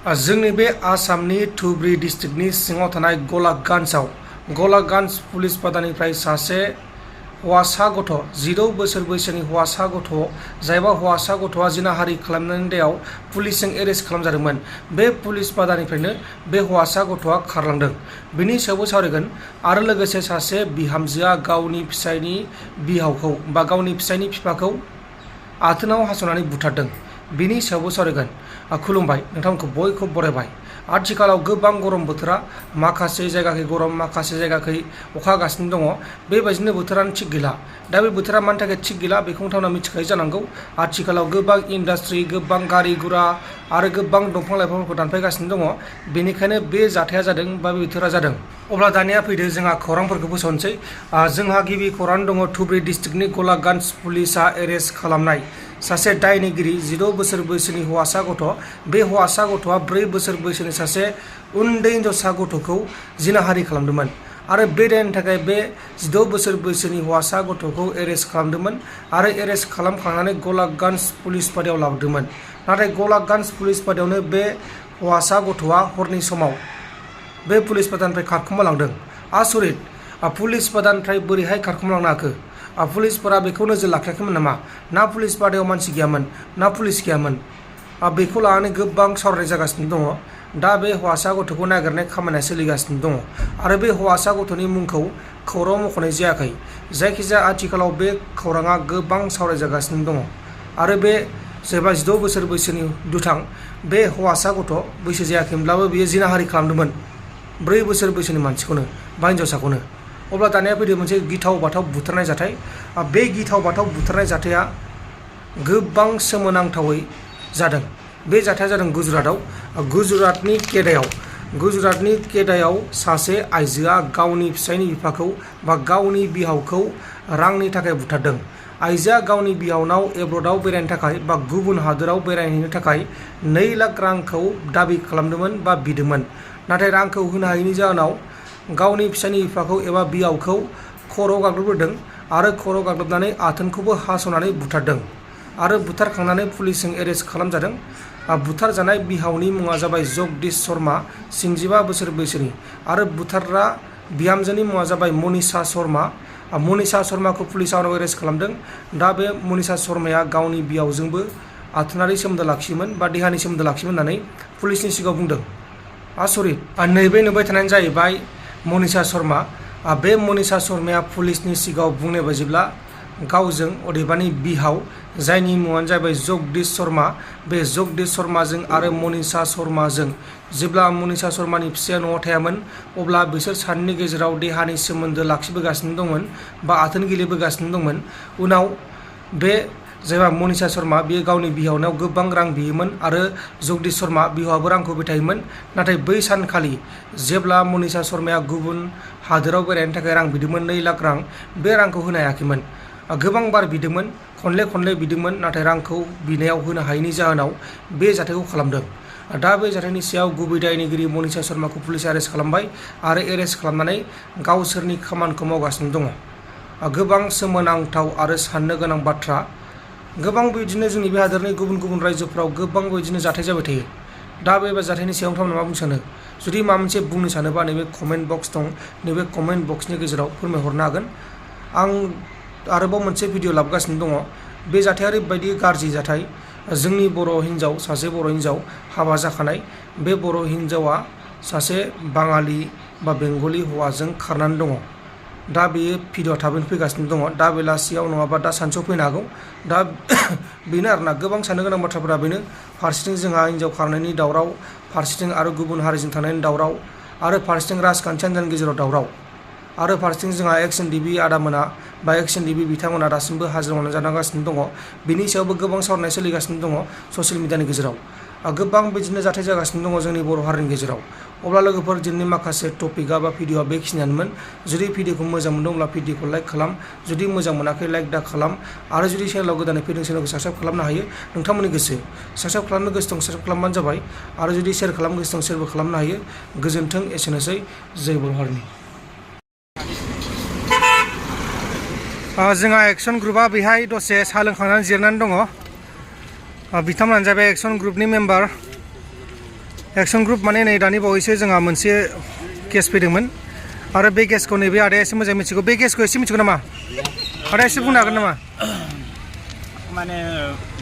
जोंनि बे आसामनि धुबरी डिस्ट्रिक्टनि सिङाव थानाय गलागान्ज पुलिस पादानिफ्राय सासे हौवासा गथ' 16 बोसोर बैसोनि हौवासा गथ' जायबा हौवासा गथ'आ जिनाहारि खालामनायनि दायाव पुलिसजों एरेस्ट खालामजादोंमोन। बे पुलिस पादानिफ्रायनो बे हौवासा गथ'आ खारलांदों। बिनि सायावबो सावरायगोन आरो लोगोसे सासे बिहामजोआ गावनि फिसायनि बिहावखौ बा गावनि फिसायनि बिफाखौ आथोनाव हास'नानै बुथारदों। बिनि सायावबो सावरायगोन। खुलुमबाय, नोंथांमोनखौ बयखौबो बरायबाय। आथिखालाव गोबां गरम बोथोरा माखासे जायगाखै गरम माखासे जायगाखै अखा हागासिनो दङ। बेबायदिनो बोथोरानो थिग गैला। दा बे बोथोरा मानि थाखाय थिग गैला बेखौ नोंथांमोना मिथिखायो जानांगौ। आथिखालाव गोबां इन्डास्ट्रि, गोबां गारि गुरा आरो गोबां दंफां लाइफांफोरखौ दानफायगासिनो दङ। बेनिखायनो बे जाथाया जादों बा बे बोथोरा जादों। अब्ला दानिया फैदो जोंहा खौरांफोरखौ फोसावनोसै। जोंहा गिबि खौरां दङ धुबरी डिस्ट्रिक्टनि गलागान्ज पुलिसा एरेस्ट खालामनाय सासे दायनिगिरि 16 बोसोर बैसोनि हौवासा गथ'। बे हौवासा गथ'आ 4 बोसोर बैसोनि सासे उन्दै हिनजावसा गथ'खौ जिनाहारि खालामदोंमोन आरो बे दायनि थाखाय बे 16 बोसोर बैसोनि हौवासा गथ'खौ एरेस्ट खालामदोंमोन आरो एरेस्ट खालामखांनानै गलागान्ज पुलिस पादायाव लाबोदोंमोन। नाथाय गलागान्ज पुलिस पादायावनो बे हौवासा गथ'आ हरनि समाव बे पुलिस पादानिफ्राय खारखोमालांदों। आसरित, पुलिस पादानिफ्राय बोरैहाय खारखोमालांनो हाखो? पुलिसफोरा बेखौ नोजोर लाखियाखैमोन नामा? ना पुलिस पादायाव मानसि गैयामोन, ना पुलिस गैयामोन? बेखौ लानानै गोबां सावरायनाय जागासिनो दङ। दा बे हौवासा गथ'खौ नागिरनाय खामानिया सोलिगासिनो दङ आरो बे हौवासा गथ'नि मुंखौ खौराङाव मख'नाय जायाखै। जायखिजाया आथिखालाव बे खौराङा गोबां सावरायजागासिनो दङ आरो बे जेब्ला 16 बोसोर बैसोनि दुथां बे हौवासा गथ' बैसो जायाखैमोनब्लाबो बियो जिनाहारि खालामदोंमोन 4 बोसोर बैसोनि मानसिखौनो बा हिनजावसाखौनो। अब्ला दानिया फैदो मोनसे गिथाव बाथाव बुथारनाय जाथाय। बे गिथाव बाथाव बुथारनाय जाथाया गोबां सोमोनांथावै जादों। बे जाथाया जादों गुजरातआव। गुजरातनि केदायाव सासे आइजोआ गावनि फिसायनि बिफाखौ बा गावनि बिहावखौ रांनि थाखाय बुथारदों। आइजोआ गावनि बिहावनाव एब्रडआव बेरायनो थाखाय बा गुबुन हादोराव बेरायहैनो थाखाय 2 लाख रांखौ दाबि खालामदोंमोन बा बिदोंमोन। नाथाय रांखौ होनो हायैनि जाहोनाव गावनि फिसायनि बिफाखौ एबा बिहावखौ खर' गाग्लोबहोदों आरो खर' गाग्लोबनानै आथोनखौबो हास'नानै बुथारदों आरो बुथारखांनानै पुलिसजों एरेस्ट खालामजादों। बुथारजानाय बिहावनि मुङा जाबाय जगदीश शर्मा, 65 बोसोर बैसोनि आरो बुथारग्रा बिहामजोनि मुङा जाबाय मनीषा शर्मा। मनीषा शर्माखौ पुलिसा उनाव एरेस्ट खालामदों। दा बे मनीषा शर्माया गावनि बिहावजोंबो आथोनारि सोमोन्दो लाखियोमोन बा देहानि सोमोन्दो लाखियोमोन होननानै पुलिसनि सिगाङाव बुंदों। आसरित। नैबे नुबाय थानायानो जाहैबाय मनीषा शर्मा। बे मनीषा शर्माया पुलिसनि सिगाङाव बुंनाय बायदिब्ला गावजों अदेबानि बिहाव जायनि मुङानो जाबाय जगदीश शर्मा, बे जगदीश शर्माजों आरो मनीषा शर्माजों जेब्ला मनीषा शर्मानि फिसाया न'आव थायामोन अब्ला बिसोर सानैनि गेजेराव देहानि सोमोन्दो लाखिबोगासिनो दंमोन बा आथोन गेलेबोगासिनो दंमोन। उनाव बे जायबा मनीषा शर्मा बियो गावनि बिहावनाव गोबां रां बियोमोन आरो जगदीश शर्मा बिहावाबो रांखौ होबाय थायोमोन। नाथाय बै सानखालि जेब्ला मनीषा शर्माया गुबुन हादोराव बेरायनो थाखाय रां बिदोंमोन 2 लाख रां, बे रांखौ होनो हायाखैमोन। गोबां बार बिदोंमोन, खनले बिदोंमोन, नाथाय रांखौ बिनायाव होनो हायैनि जाहोनाव बे जाथायखौ खालामदों। दा बे जाथायनि सायाव गुबै दायनिगिरि मनीषा शर्माखौ पुलिसा एरेस्ट खालामबाय आरो एरेस्ट खालामनानै गावसोरनि खामानिखौ मावगासिनो दङ। गोबां सोमोनांथाव आरो साननो गोनां बाथ्रा। गोबां बेबायदिनो जोंनि बे हादोरनि गुबुन गुबुन रायजोफोराव गोबां बेबायदिनो जाथाय जाबाय थायो। दा बे जाथायनि सायाव नोंथांमोना मा बुंनो सानो? जुदि माबा मोनसे बुंनो सानोबा नैबे कमेन्ट बक्स दं, नैबे कमेन्ट बक्सनि गेजेराव फोरमायहरनो हागोन। आं आरोबाव मोनसे भिडिअ लाबोगासिनो दङ। बे जाथाया ओरैबायदि गाज्रि जाथाय। जोंनि बर' हिन्जाव, सासे बर' हिन्जाव हाबा जाखानाय, बे बर' हिन्जावा सासे बाङालि बा बेंगलि हौवाजों खारनानै दङ। दा बेयो भिडिअ थाबैनो फैगासिनो दङ। दा बेलासियाव नङाबा दा सानसुआव फैनो हागौ। दा बेनो आरोना गोबां साननो गोनां बाथ्राफोरा बेनो। फारसेथिं जोंहा हिन्जाव खारनायनि दावराव, फारसेथिं आरो गुबुन हारिजों थानायनि दावराव, आरो फारसेथिं राजखान्थि हान्जानि गेजेराव दावराव, आरो फारसेथिं जोंहा एक्स एन डिबि आदामोना बा एक्स एन डिबि बिथांमोना दासिमबो हाजिरा मावनानै जानांगासिनो दङ। बिनि सायावबो गोबां सावरायनाय सोलिगासिनो दङ ससियेल मिडियानि गेजेराव। गोबां बिदिनो जाथाय जागासिनो दङ जोंनि बर' हारिनि गेजेराव। अब्ला लोगोफोर दिनैनि माखासे टपिकआ बा भिडिअआ बेखिनियानोमोन। जुदि भिडिअखौ मोजां मोनदोंब्ला भिडिअखौ लाइक खालाम, जुदि मोजां मोनाखै लाइक दा खालाम, आरो जुदि चेनेलाव गोदानै फैदों चेनेलखौ साबस्क्राइब खालामनो हायो। नोंथांमोननि गोसो, साबस्क्राइब खालामनो गोसो दं साबस्क्राइब खालामबानो जाबाय, आरो जुदि शेयार खालामनो गोसो दं शेयारबो खालामनो हायो। गोजोन्थों, एसेनोसै, जय बर' हारिनि। जोंहा एक्सन ग्रुपआ बेहाय दसे साहा लोंखांनानै जिरायनानै दङ। बिथांमोनानो जाबाय एक्सन ग्रुपनि मेम्बार एक्शन ग्रुप माने नै दानि बावैसो जोंहा मोनसे केस फैदोंमोन आरो बे केसखौ नैबे आदाया एसे मोजां मिथिगौ बे केसखौ एसे मिथिगौ नामा आदाया एसे बुंनो हागोन नामा माने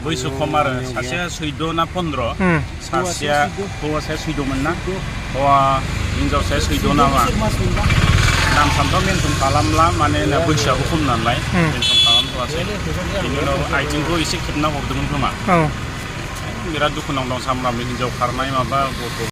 बैसो खम आरो सासेया 14 ना 15 सासेया हौवासाया 14 मोन ना हौवा हिनजावसाया 14 नामा नाम सामफ्राम मेनसन खालामला माने बैसोआबो खम नालाय मेनसन खालामथ'वासै बिनि उनाव आइथिंखौ एसे खेबना हरदोंमोन खोमा बिराद दुखु नांदों सामफ्रामबो हिनजाव खारनाय माबा गथ'